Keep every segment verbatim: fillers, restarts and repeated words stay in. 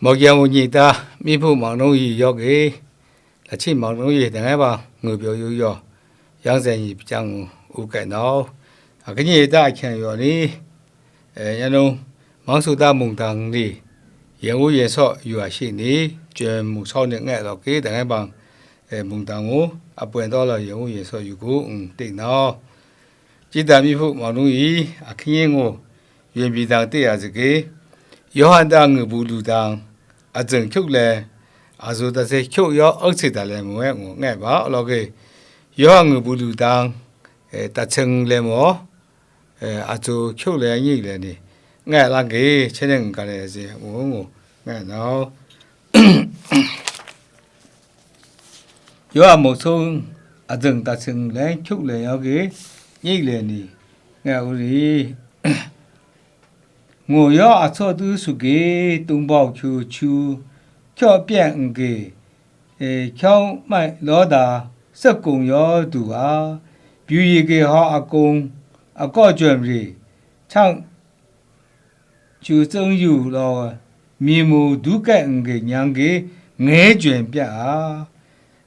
မော်ဂံဢမူၺ်ညံၣ်တႃ မီးဖူးမၢင်နူယီႈယောဂေ လၢၢ်ထံၣ်မၢင်နူယီႈ တငဲဘၣ် ငူၢ်ပျော်ယူးယီႈ ယင်းဇၢႆၼ်ယီႈပျၢင်းငူ အူကၢၢ်နဝ် အကညံ့တႃ အခံၣ်ယွၤလံ အဲ ညါနု မင်းသူတႃ မုန်တိုင်းလီ ရင်ဦးရင်ဆော့ ယူရာရှိနေ ကျွန်မုဆိုးနှင့် ငှက်လော်က့ တငဲဘၣ် အဲ မုန်တိုင်းကို အပွင့်တော်လီ ရင်ဦးရင်ဆော့ ယူကို အင်း တိတ်နဝ် ကြည်သာမီးဖူး မောင်နူယီ အခင်းငို ရင်ပြည်တံ တ့ရာ်စကေး ယောဟန်တံ ငွေပူလူတံ အကျိုးချုပ်လဲ အကျိုးသက်ရောက် အုပ်စေတတ်လဲမူဝဲ ငိုငဲ့ပါ အလောက့ ယောဟန်ငွေပူလူတံ အဲ တတ်ချုပ်လဲမော် အဲ အကျိုးချုပ်လဲ ငိုလဲန့ၣ် ငဲ့လၢက့ ဆဲးန့ၣ် ငိုကလဲစေ ငိုငို ငဲ့နဝ် ယောဟန်မုဆိုး အကျိုးသက်ရောက်လဲ ချုပ်လဲရောဂေ ငိုလဲန့ၣ် ငဲ့အူရံ ငိုရောအချို့သူစုကေ တုံပေါက်ဖြူချူ ချော့ပြန့်အင်္ဂေ အဲ ချောင်းမိုက်လောသာ စက်ကုံရောသူဟာ ပြူရည်ဂေဟောအကုံ အကော့ကျွန်ရေ ချောင်း ချူစုံယူလော မြေမူဒူးကဲ့အင်္ဂေ ညံၢ်ဂေ ငဲကျွန်ပြတ်အာ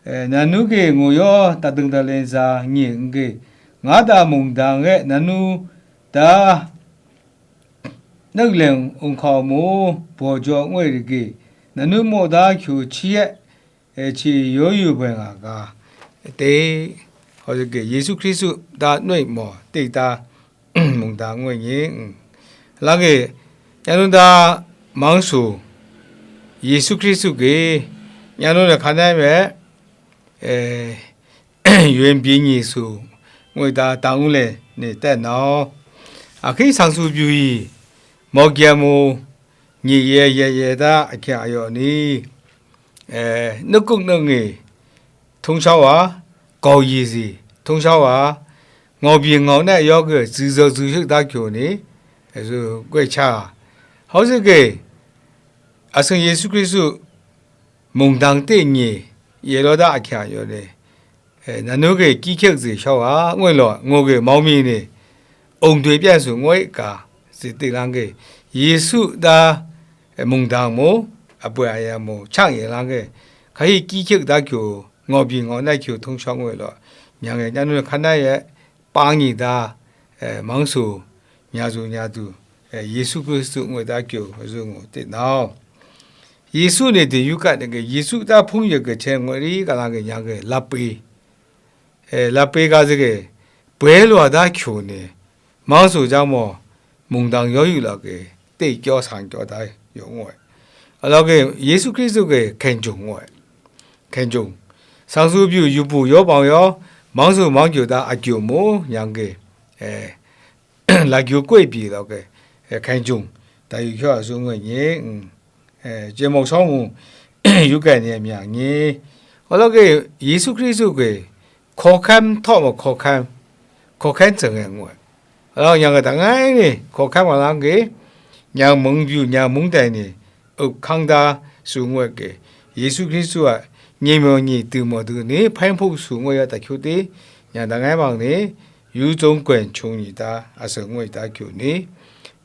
အဲ နနူဂေ ငိုရော တတုံတလင်းစာ ငိုင်ဂေ ငါးတမုန်တံဂဲ့ နနူတ နုတ်လင်အုံခေါ်မူ ဘော်ကြောငွေ့တဂေ နနူမော်သားချိုချီးရဲ့ အဲ ချီရိုးယူပင်ကက တေ ဟောစကေ ယေရှုခရစ်သူ ဒါနွေမော် တေတာ မုန်တံငွေ့ညင် လက့ ညနုဒါ မင်းသူ ယေရှုခရစ်သူကေ ညနုဒါခါနိုင်ဝဲ အဲ ရင်ပြည်ညိၣ်သူ ငွေတာ တံဦးလဲ နေတက်နော် အခီ ဆန်သူပြူရီ မော်ဂံဢမူ ညိၣ်ယဲယဲယဲတၢ အခႅၢ်အယော်နီ အဲ နှစ်ကုတ်နှစ်ငွေ ထုံးလျှောက်ပါ ကော်ရည်စီ ထုံးလျှောက်ပါ ငေါ်ပြည်ငေါ်နဲ့ ရောဂါ ဇီဇော်ဇူရှုတၢ်ကျိုးနေ အဲ ကွဲ့ချ ဟောစကေ အဆင်ယေရှုခရစ်သူ မုန်တိုင်းတ့ညေ ယေလောဒအခၢႆႇယိုန့ၣ် အဲ နနူဂ့ၢ်ကီးခဵက်စေလျှောက်ဟာ ငွေ့လီၤ ငိုဂ့ၢ်မောင်းမီးန့ၣ် အုံတွေပြန့်သူငွေ့ကာ စေတ့လန်းဂ့ၢ် ယေရှုသား မုန်တိုင်းမို့ အပှဲၢ်အယံမို့ ချန့်ရည်လန်းဂ့ၢ် ခါဟံၣ်ကီးခဵက်သားကျိုး ငေါ်ပြည်ငေါ်နဲ့ကျိုး ထုံးလျှောက်ငွေ့လီၤ မၢင်ဂ့ၢ် ညနူခါနၢ်ယဲ ပါညီသား အဲ မင်းသူ ညာသူညာသူ အဲ ယေရှုခရစ်သူ ငွေသားကျိုး အစုငိုတ့ၢ်နီၢ် ယေရှုန့ၣ် ဒင်ယူကတ် တက့ၢ် ယေရှုသားဖုံးရကချဲ ငွေရင်းကလာက့ ညာက့ လပ်ပေ အဲ လပ်ပေကစက့ ပွဲလွာ်သားချိုန့ၣ် မင်းသူကြောင့်မော် မုန်တိုင်းရောယူလာက့ တိတ်ကြောဆန်ကြောသားရုံငွေ အလောက့ ယေရှုခရစ်သူက့ ခဲန်ဂျုံငွေ ခဲန်ဂျုံ ဆန်သူပြူယူပူရောပောင်ရော မင်းသူမင်းကျိုသားအကျိုမို့ ညာက့ အဲ လာကျိကွေ့ပြီတော့ကဲ အဲ ခိုင်ကျုံ တႃယူချော့အစုငွေ့ညင် အဲ ကျေမုတ်ချောင်းမူ ယူကဲ့နေအမြာငေ ဟောလောက့ ယေရှုခရစ်သူက့ ခေါ်ခမ်းထော့မခေါ်ခမ်း ခေါ်ခမ်းစငယ်ငွေ့ အလောက့ ညာကတငိုင်းနေ ခေါ်ခမ်းမလာက့ ညာမုံပြူ ညာမုံတိုင်နေ အုပ်ခမ်းသားစုငွေ့က့ ယေရှုခရစ်သူက ညီမော်ညီတူမော်သူနေ ဖဲဖုတ်စုငွေ့ရတချို့တေ ညာတငိုင်းမင်နေ ယူကျုံးကွယ်ချုံညီတာ အစုံငွေ့တာကျိုးနေ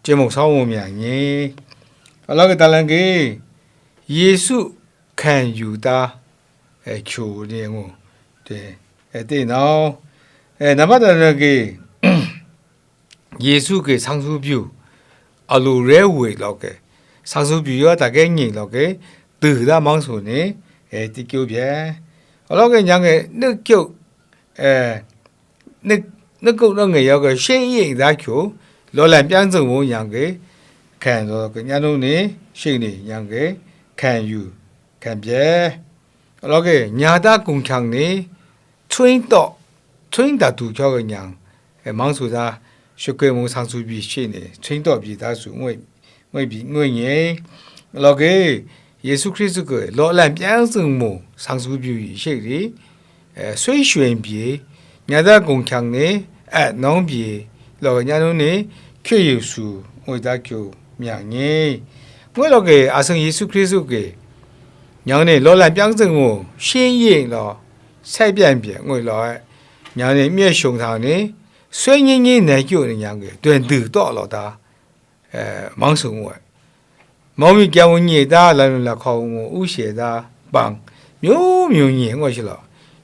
ကျင်းမုတ်ဆောင်မူမြာငေ အလောကတလန်က့ ယေရှုခံယူတာ အဲချိုနေငိုတဲအဲတေနောင်အဲနံပါတ်တလန်က့ ယေရှုက့ဆန်းသူပြူ အလိုရဲဝေလော်က့ ဆန်းသူပြူရောတကဲငိမ်လော်က့ တူၺ်းတၢ်မင်းဆိုးနေအဲတိကျိုးပြဲ အလောက့ညာငယ် နှစ်ကျုပ်အဲ နှစ်နှစ်ကုတ်တော့ငယ်ရောက်ကရှင်းရင်သားချိုလော်လံပြင်းစုံမို့ညာက့ခံတော့ကညလုံးနေရှင်းနေညာက့ခံယူခံပြဲအလောက့ညာသားကုံချံနေထွင်းတော့ထွင်းတတူချောကညာအဲမင်းဆိုတာရှုကွေမုံဆောင်သူပြီးရှင်းနေထွင်းတော့ပြည်သားစုငွေ့ငွေ့ပြီးငွေ့ငယ်အလောက့ယေရှုခရစ်သူကလော်လံပြင်းစုံမို့ဆောင်သူပြီးရှင်းနေ အဲဆွေးရွှင်ပြေ ညသကုံချံနေအဲနောင်းပြေ လော်ကညနုနေ ခေယေရှုငွေသားကျိုးမြာငေငွေလော်က့အဆင်ယေရှုခရစ်သူက့ညာနေလော်လံပြင်းစုံမို့ရှင်းရင်လော်ဆက်ပြန်ပြေငွေလော်အဲညာနေမျက်ရှုံးထောင်နေဆွေးငင်းငင်းနယ်ကျိုးနေညာက့တွင်တူတော့လော်တာအဲမောင်းစုံငွေ Mawng mi kyang u nye da, lam lam lahkawng u ngu u she da, bang, myu myu nye ngu ai sha law,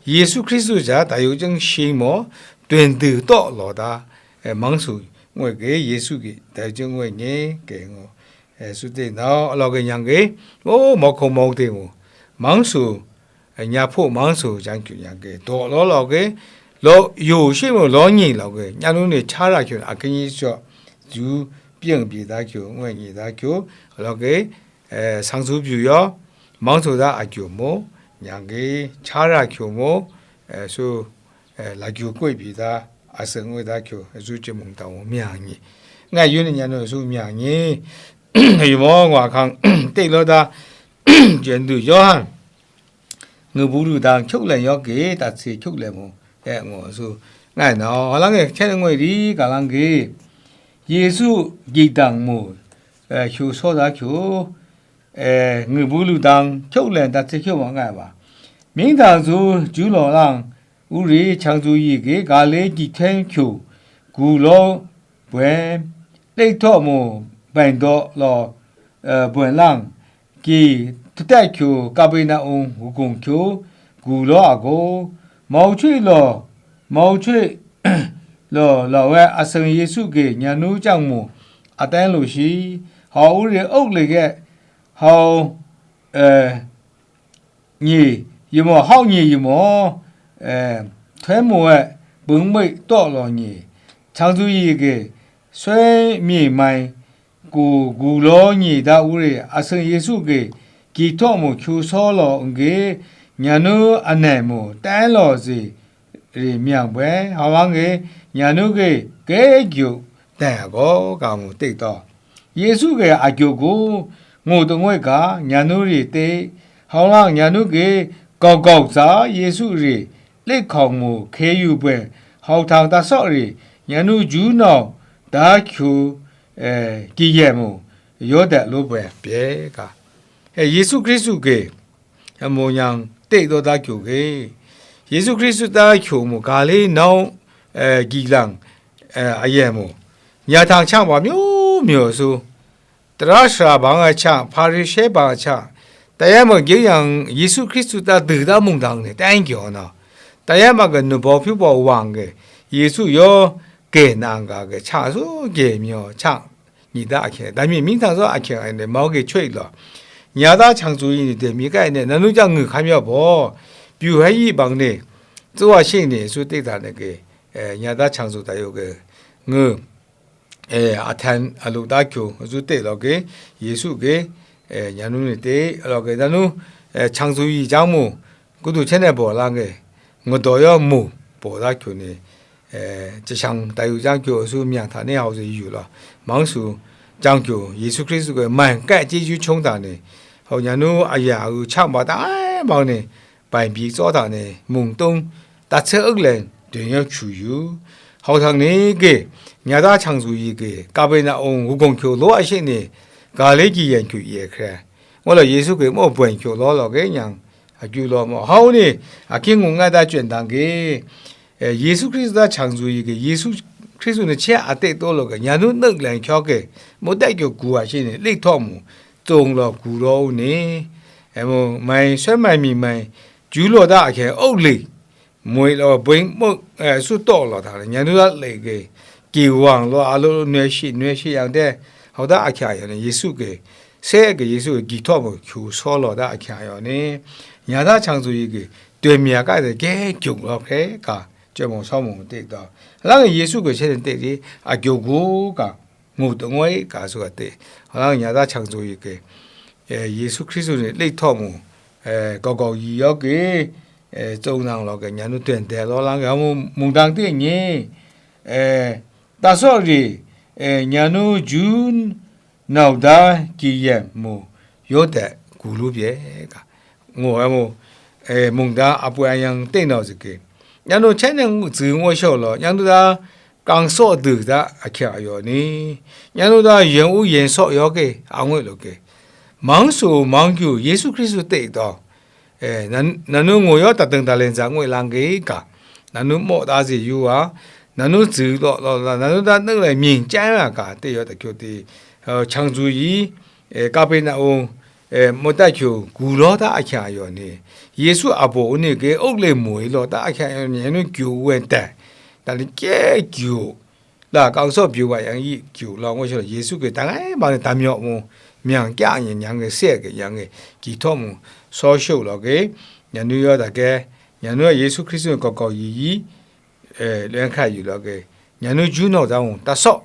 Yesu Hkristu hta dayu chyang shing maw, dun du taw law da, e, mang su ngu ai ge, Yesu ge dayu chyang ngu ai nye, ge ngu, e, su te nau, alau ge nyang ge, o, mawhkawng mau de mu, mang su, e, nya hpaw mang su jang kyu nyang ge, daw law law ge, law yu shi mu law nyi law ge, nya nu ni hta ra kyu na, a kanyi shaw, ju pyeng pyi da kyu, ngoi nyi da kyu, law ge, e, sang su byu yaw, mang su da a kyu mu, nyang ge, hta ra kyu mu, e, su, e, la kyu koi pyi da, a seng ngoi da kyu, e, su chye mung da mu, myang nyi. Ngai yu ni nya nu su myang nyi, yu maw ngwa hkang, te law da, jen du Yawhan, ngu bu lu dang hkyuk len yaw ge, dat se hkyuk len mu, e ngu su, ngai nau, lang e hkyen ngoi ri ga lang ge, Yesu gyit dang mu, e, hkyu saw da hkyu, e, ngu bu lu dang hkyuk len dat se hkyu ma ngai ba. Mingdang su ju law lang, u ri, chang zu yi ge, ga le gyit hten hkyu, gu law bwen, lek htaw mu, bain daw law, e, bwen lang, ki, htatet hkyu, Kaperna-um, wugung hkyu, gu law a gaw, mau hchui law, mau hchui law, law ai a seng Yesu ge nya nu chyang mu, a tai lu shi, hau u ri auk le ge, hau, e, nyi, yu maw, hau nyi yu maw, e, htoi mu ai, bung mui taw law nyi, chang zu yi ge, soi mi mai, ku gu law nyi da u re, a seng Yesu ge, gyit htaw mu hkyu saw law n ge, nya nu anai mu tai law ze, re myang bai, hawang e, nya nu ge, ke gyu dai a gaw, ga mu te taw, Yesu ge a gyu gu, ngu dangoi ga, nya nu re te, hawang nya nu ge, gau gau tsa, Yesu re, lek hkawng mu, hke yu bai, hau htang ta saw re, nya nu ju nau, da hkyu, e, ki ye mu, yaw dat lu bai, pye ga. E, Yesu Hkristu ge, amu nyang te daw da kyu ge. Yesu Hkristu ta hkyu mu ga le nau, e, gi lang, e, a ye mu. Nya htang chyang wa myu myu su. Tara shara bang ai chyang, Hparishe bang ai chyang, tayam a gyeng yang Yesu Hkristu ta du da mungdang ni tai kyaw na. Tayam a ga nu bau hpyu bau wang ge, Yesu yaw ge na nga ge, chyang su ge myu chyang. Nyi da ahkyeng, dai mi minghtang zaw ahkyeng ai ni mau ge choi law, nya da chang tsu yi ni de mi kai ni, nanu jang ngu hkam ya baw, pyu hai yi bang ni, tsu wa shing ni, su te da ni ge, e, nya da chang tsu da yu ge, ngu, e, a htan a lu da kyu, su te law ge, Yesu ge, e, nya nu ni te, law ge, nanu, e, chang tsu yi jang mu, Kudu hten e baw lang e, ngadaw yaw mu, baw da kyu ni, e, jashang tai yu jang kyu su myang hta ni hau yu law, mang su jang kyu, Yesu Hkristu gaw mai kai chyeju hkyung hta ni, hau nya nu aya a yu hkam ba ta ai bang ni, bai byi tsaw hta ni, mungtung, dat hte uk len, dun yaw hkyu yu, hau htang ni ge, nya da chang tsu yi ge, Kaperna-um wugawng hkyu law a shing ni, ga le gi yan hkyu ye hkre, ngu law Yesu gaw maw bwen hkyu law law ge nyang, akyu law maw? Hau ni, ahkying ngu ngai da chyen dang ge, e, Yesu Hkristu da chang tsu yi ge, Yesu Hkristu ni hte a te taw law ge, nya nu nek lai hkyaw ge, mu dat kyu gu a shi ni, lik htawk mu, tsung law gu law u ni, e mu, mai soi mai mi mai, ju law da ahkyen auk lik, mui law, bwing muk, e, su taw law hta, nya nu da le ge, gi wang law, a law, noi shi, noi shi yang de, hau da ahkya yang ni, Yesu ge, se ge Yesu ge gi htawk mu hkyu saw law da ahkya yang ni, nya da chang tsu yi ge, dun mi a kai de, ge gyung law hkre ga, chyoi mung sau mung te taw, lang Yesu ge she de te di, a gyu gu ga, ngu dangoi ga su ga te, lang nya da chang tsu yi ge, e, Yesu Hkristu ni lik htawk mu, e, gau gau yi yaw ge, e, tsung nang law ge, nya nu dun de law lang ga mu, mungdang te nye, e, ta saw ri, e, nya nu ju nau da gi yen mu, yaw dat gu lu pye ga, ngu ai mu, e, mungdang a poi a yang te nau zi ge, nya nu hten nang zi ngu shaw law, nya nu da kang saw du da ahkya yaw ni, nya nu da yen u yen saw yaw ge, a ngoi lu ge, mang su mang kyu Yesu Hkristu te taw, e, nan, nanu ngu yaw dat deng da len za ngoi lang ge ga, nanu maw da zi yu wa, nanu zi law law la, nanu da nang lai mying chyai ma ga, te yaw da kyu ti, e, chang tsu yi, e, Kaperna-um, e, mata hkyu gu law ta ahkya yaw ni, Yesu a baw ni ke uk le mu i law ta ahkya yaw ni, ngai nu kyu wen tai, dan kye kyu la kang saw byu wa yang yi kyu law ngu sha, Yesu ke dang ai ma ni dam yaw mu, myang kya nyi nyang ke se ke yang ke ki htaw mu, saw shu law ke, ngai nu yaw da ke, ngai nu Yesu Hkristu ni kau kau yi yi, e, lwen hkra yu law ke, ngai nu ju nau da mu, ta saw,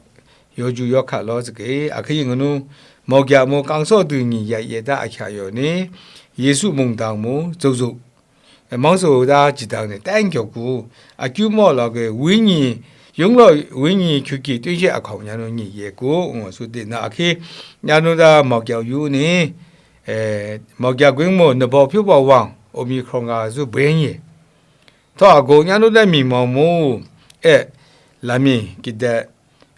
yaw ju yaw hka law zake, a hka yi ngai nu, mau gya mu, kang saw du nyi ya ye da ahkya yaw ni, Yesu mungdang mu, zuk zuk, e, mang su da jidang ni, tang kyaw ku, akyu maw law ke, wenyi, yung law wenyi hkyu ki tun she ahkawng ngai nu nyi ye ku, ngu su di na, a hki, ngai nu da mau gya yu ni, e, mau gya gwing mu, nabau pyu bau wang, Omicron ga zu bwen ye. Htaw a gaw ngai nu dan myi mau mu, e, lami kide,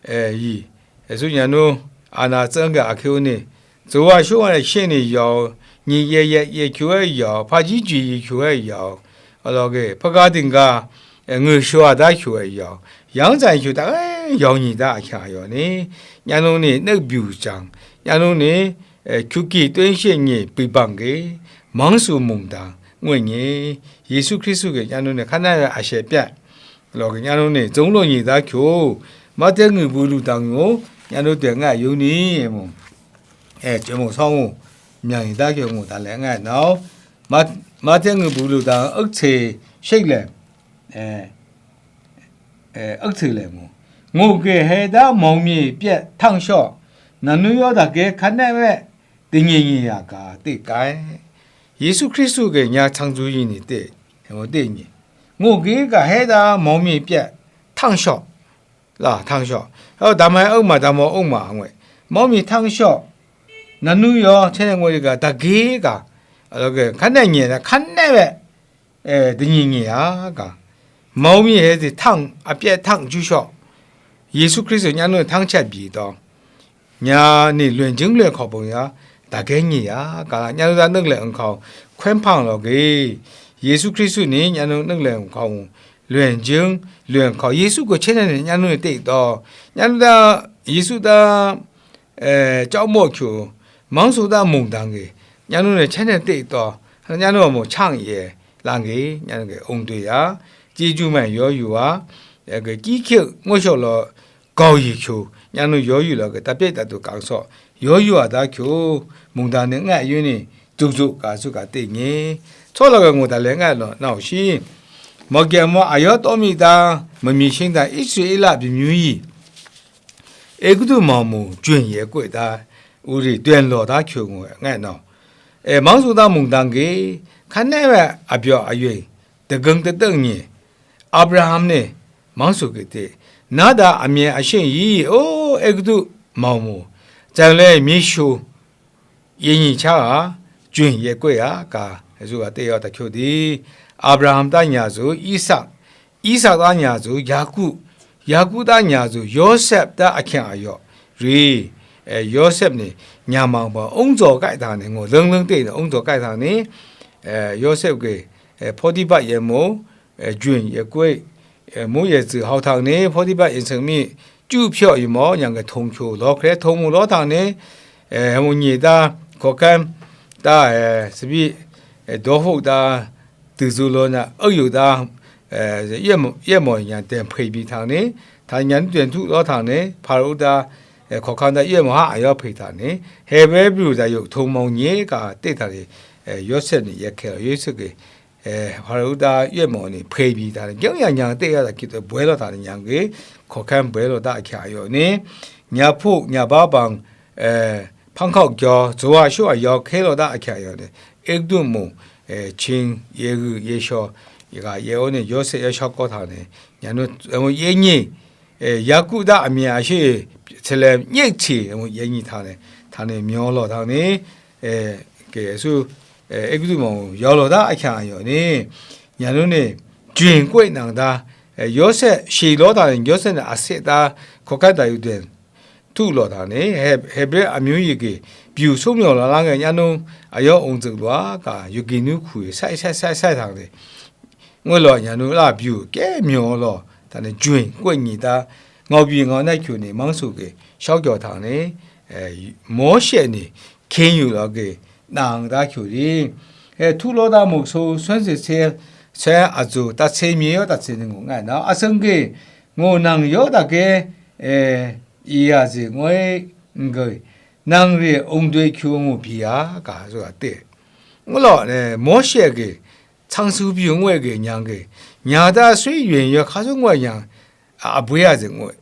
e, yi, e, su ngai nu, a na tsang ga a hkyu ni, tsu wa shu wa na she ni yau, nyi ye ye ye hkyu ai yau, hpa ji ji yi hkyu ai yau, a law ge, hpaga dingga, e, ngu shawa da hkyu ai yau, yang zai hkyu da ai yau nyi da ahkya yaw ni, ngai nu ni nek byu jang, ngai nu ni, e, hkyu ki tun she nyi bwi bang ge, mang su mungdang, ngoi nyi, Yesu Hkristu ke ngai nu ni hkan na a she pyan, law ke ngai nu ni, zung law nyi da hkyu, Mahte ngu bu lu dang yu, ngai nu doi ngai yu ni, e mu, e, jemu saw ngu, myang nyi da hkyu ngu da le ngai nau, Ma-, Mahte ngu bu lu dang, akse shek le, e, e, akse le mu, ngu ke he da mau mi pye htang shaw, ngai nu yaw da ke hkan na we, Dinyi nyi ya ga, te kai. Yesu Hkristu ke nya chang zu yi ni te, ngu te nyi. Ngu ki ga he da mau mi pye, htang shaw, la htang shaw. Hau dam ai ung ma, dam ai ung ma, ngoi. Mau mi htang shaw, ngai nu yaw, hte ngoi ga, da ge ga, a law ge, hkan na nye na, hkan na we, e, dinyi nyi ya ga, mau mi he di htang, a pye htang ju shaw, Yesu Hkristu ngai nu htang chyat byi taw, nya ni lwen jing lwen hkau bung ya, da ge nyi ya ga, ngai nu da nek le nhkau, hkwen hpang law ge, Yesu Hkristu ni ngai nu nek le nhkau, lwen jing lwen hkau, Yesu gaw hte na ni ngai nu ni te taw, ngai nu da, Yesu da, e, chyawm maw hkyu, mang su da mungdang ge, ngai nu ni hte na te taw, ngai nu a mu hkyang ye, lang ge, ngai nu ge ung dui ya, chyeju mai yaw yu wa, e, ge, kyi hkyek ngu shaw law, gau yi hkyu, ngai nu yaw yu law ge, ta pye ta du kang saw, yaw yu wa da hkyu, mungdang ni ngai yu ni, zuk zuk ga su ga te nyi, htaw law ga ngu da le ngai law, nau shi, mau gya mu a yaw taw mi da, mami shing da, Israela byin yu yi, Egutu mau mu jun ye koi da, uri duen law da hkyu ngu ai ngai nau. E, mang su da mungdang ge, hkan nai we a byaw a yoi, dagang datang nye, Abraham ne, mang su ge te, na da amye a shing yi, o, Egutu mau mu, jang le mi shu, ye nyi cha a, jun ye koi a, ga, zu ga te yaw da hkyu di, Abraham da nya zu, Isak, Isak da nya zu, Yaku, Yaku da nya zu, Yawsep da ahkyang a yaw, ri, e, Yawsep ni, nya mang ba, ung zaw kai hta ni, ngu, lung lung te ni, ung zaw kai hta ni, e, Yawsep ge, e, Potipat ye mu, e, jun ye koi, e, mu ye zi hau htang ni, Potipat yin seng mi, chyu pyaw yu maw, yang ga htung hkyu law hkre, htung mu law htang ni, e, mu nyi da, hkawhkan da, e, sabi, e, daw huk da, du zu law na, ak yu da, e, ye mo, ye mo yang ten hpre bi htang ni, hta nyan ten htu law htang ni, Hpara da, e, hkawhkan da, ye mo ha a yaw hpre htang ni, Hebre bru da yu htung mung nye ka te htang ni, e, Yawsep ni ye hkye law, Yawsep ge, e, Hpara da yue maw ni hpre bi hta ni, gyang yang nyang te ya da hkyit boi law hta ni, nyang ge hkawhkan boi law da ahkya yaw ni, nya hpu, nya ba bang, e, hpang hkau gyaw, zawa shaw a yau hkye law da ahkya yaw ni, Egutu mung, e, hkying, ye gu, ye shaw, ye ga, ye o ni, Yawsep ya shau kaw hta ni, nya nu, e, ye nyi, e, Yaku da amye a shi, Salem, nye hti, e, ye nyi hta ni, hta ni, myaw law hta ni, e, ke su, e, Egutu mung yau law da ahkya yaw ni, nya nu ni, jun koi nang da, e, Yawsep shi law da ni, Yawsep ni a se da, hkawhkan da yu den, tu law da ni, He-, Hebre amyu yi ge, byu sum yaw la lang e, nya nu, a yaw ung zik lwa ga, yu gi nu hku e, sai, sai, sai, sai htang ni, ngoi law nya nu la byu, ke myaw law, da ni, jun koi nyi da, ngau byi ngau nat hkyu ni, mang su ge, shau gyaw htang ni, e, Mawshe ni, hkyen yu la ge, nang da kyu ri, e, htu law da muk so, swan se se, swan a zu, tat se mye yaw tat se ni ngu nga na, a seng ge, ngu nang yaw da ge, e, i ya zi ngoi, n ge, nang re ung doi kyu ngu bi ya, ga zu a te. Ngu law, e, Mawshe ge, chang su pyu ngoi ge nyang ge, nya da sui yun yaw hka su ngoi nyang, a bwi a zi ngoi,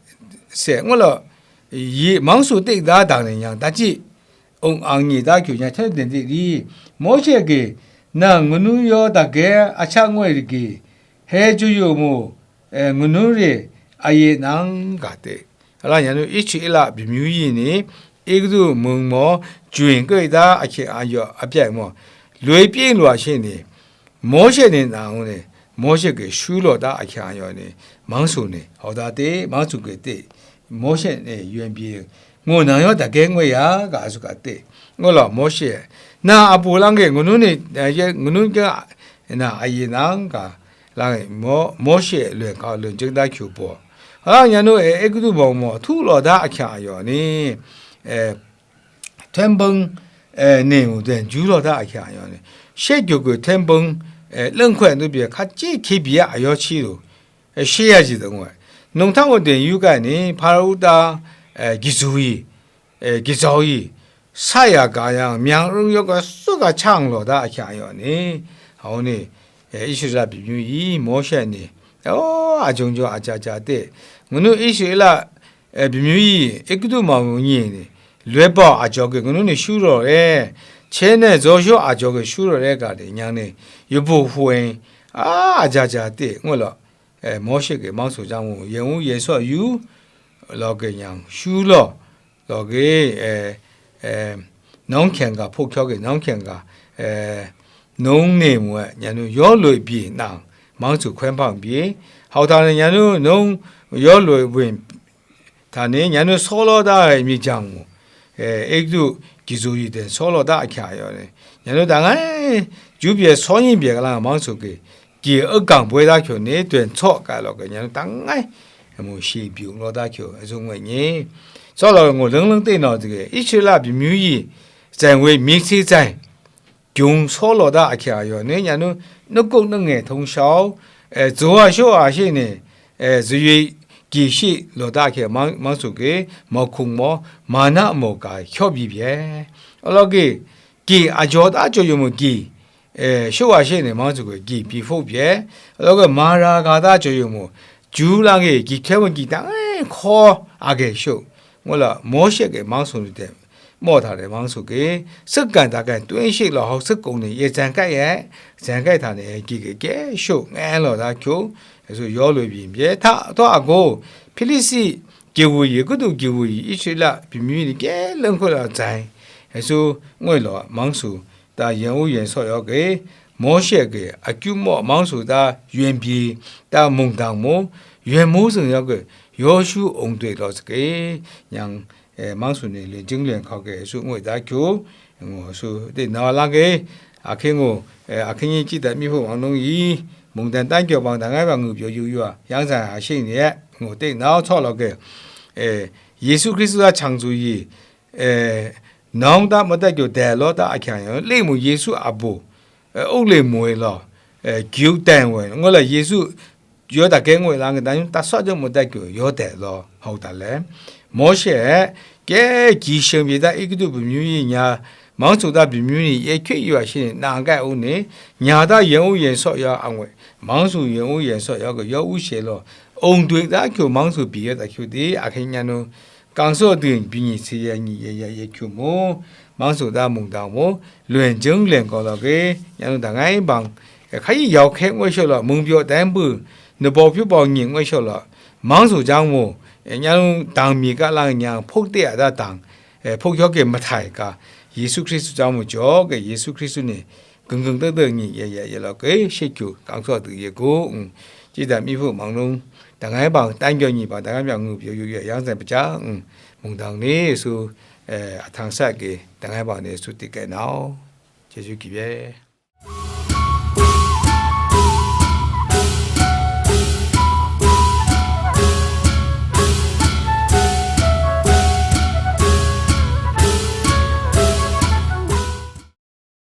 se ngu law, yi mangsu tik da dang ni nyang, da ji, ung ang ni da kyu nya hten den di ri, Mawshe ge, nang nganu yaw da ge a cha ngoi ri ge, he ju yu mu, e, nganu re a ye nang ga te. Ala nya nu Israela bimyu yi ni, Egutu mung maw, jun koi da ahkying a yaw a pyai maw, loi pying lu a she ni, Mawshe ni na ngu ni, Mawshe ge shu law da ahkying a yaw ni, mangsu ni, hau da te, mangsu ge te, Mawshe ni yun pyi, ngu nang yaw da ge ngoi ya, ga a su ga te. Ngu law, Mawshe, na a pu lang ge, ngunu ni, eh, ye, ngunu ga, na a yi nang ga, lang e, Mo-, Mawshe lun ga lun jeng da kyu baw. Hala nya nu e, Egutu mung maw, htu law da ahkying a yaw ni, eh, hten bang, eh, ne mu den ju law da ahkying a yaw ni, she kyu kyu hten bang, eh, leng hkoi nu bye hkat chye hkye byi a yaw chi lu, eh, she ya ji dang ngu ai. Nung hta mung den yu kai ni, Hpara ta, eh, gizu yi, e, gizau yi, sa ya ga yang, myang rung yawng ga su ga chang law da ahkying a yaw ni, hau ni, e, Israela bimyu yi, Mawshe ni, aw, a jung jung a ja ja te, ngunu Israela, e, bimyu yi, Egutu mung maw ni, loi bau a jaw ge ngunu ni shu raw re, che ne zaw shaw a jaw ge shu raw re ga de, nyang ni, yu bu hu e, a, a ja ja te, ngu law, e, Mawshe ge mangsu jang mu, yen wu yen saw yu, law ge nyang shu law, law ge, e, e, nawng hkyeng ga, hpuk hkyaw ge nawng hkyeng ga, e, nung ne mu ai, nya nu yaw loi byi nang, mangsu hkawm hpang byi, hau hta ni nya nu nung yaw loi win hta ni, nya nu saw law da ai myit jang mu, e, Egutu gizu yi den saw law da ahkying a yaw ni, nya nu dang ai, ju bye saw yin bye galang mangsu ge, gyi agang boi da hkyu ni, dun tsaw kai law ge, nya nu dang ai, amu shi byu law da hkyu, a zung ngoi ni, tsaw law ngu lang lang te nau zige, Israela bimyu yi, zai woi myit si zai, gyung saw law da ahkying a yaw ni, nya nu, nukuk nunge htung shau, e, zaw a shaw a shi ni, e, zaywi gyi shi law da ahkying mang, mangsu ge, mauhkung maw, mana maw ga hkyaw byi bye. Alaw ge, gyi a jaw da jaw yu mu gyi, e, shaw a shi ni mangsu ge, gyi byi hpuk bye. Alaw ge, mara ga da jaw yu mu, ju lang e, gyi hkye mu gyi dang e hkaw a ge shu, ngu la, Mawshe ge mangsu ni de, maw hta de mangsu ge, sik gan da gan tun shi law hau sik kung ni ye zan kai e, zan kai hta ni e gyi ge ge shu ngan law da hkyu, e su yaw loi byin bye hta, htaw a gaw, Hpilisti gyi wu yi, Egutu gyi wu yi, Israela bimyu ni ge lang hkut la zai, e su ngoi law mangsu, ta yen wu yen saw yaw ge, Mawshe ge akyu maw mangsu ta yun pyi, ta mungdang mu, yun mu zing yaw ge, Yawshu ung doi law sage, nyang, e, mangsu ni lin jing lin hkau ge su ngoi da kyu, ngu su di na lang ge, ahkying ngu, e, ahkying nyi chyi dat mi hpu wang nung yi, mungdan tan kyaw bang dang ai bang ngu pyaw yu yu a, yang zan a shing ni e, ngu di nau htaw law ge, e, Yesu Hkristu a chang zu yi, e, nawng ta madat kyu dai law ta ahkying yang, ling mu Yesu a bu, e, uk le moi law, e, gyu dai woi, ngu la Yesu yaw dat ge ngoi lang, dan tat sawt jang madat kyu yaw dai law, hau dat le. Mawshe e, ke gyi shing pyi da Egutu bamyu yi nya, mangsu ta bamyu ni ye hkyit yu a shi ni, na kai u ni, nya ta yen u yen saw ya a ngoi, mangsu yen u yen saw ya ga yaw u she law, ung dwi da kyu mangsu pyi ya da kyu di, ahkying nyan u, kang saw dun byi ni si ya ni ye ya ye hkyu mu, mangsu ta mungdang mu, lun jeng leng kau la ge, nyan u dang ai bang, hka yi yau hkye ngoi shaw la, mung pyaw tai npu, nabau pyu bau nying ngoi shaw la, mangsu jang mu, nyan u dang mi ka lang nyang, hpuk te a da dang, hpuk yawk e mahtai ga, Yesu Hkristu jang mu jaw ge, Yesu Hkristu ni, Gung gung deng deng ni ye ye ye law, ke she kyu, kang saw du ye gu, mm, chyi dat mi hpu mang nung, dang ai bang, tan kyaw ni bang, dang ai bang, ngu pyaw yu ye, yang zan pajang, mm, mungdang ni su, eh, a htang sat ke, dang ai bang ni su tit kai nau, chyeju kyu ye.